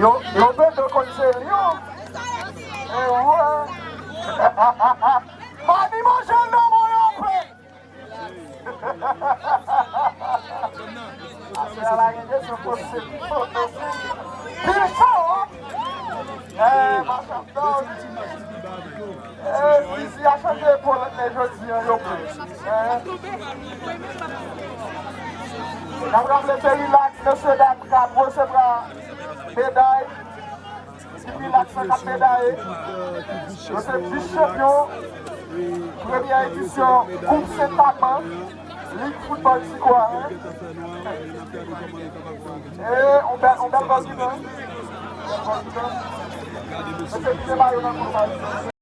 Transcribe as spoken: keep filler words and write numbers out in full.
Yo, yo bezwen konn se lyon. E wè. Mami manje l nan men yo pè. Aswè a la gen kesyon poze. Pil cho. Eh, machann dòg. Eh, Zizi a chanje epòl men jodi an yo pre. Eh. N ap raple se rilaks, mesye dam k ap resevwa meday. Ekip rilaks lan k ap medaye. Yo se vis chanpyon premyè edisyon Koup Sent Aman, Lig Foutbòl Ti Kwa. E, on bèl, on bèl gòl kimen. Mesye kite mayo nan kou sa.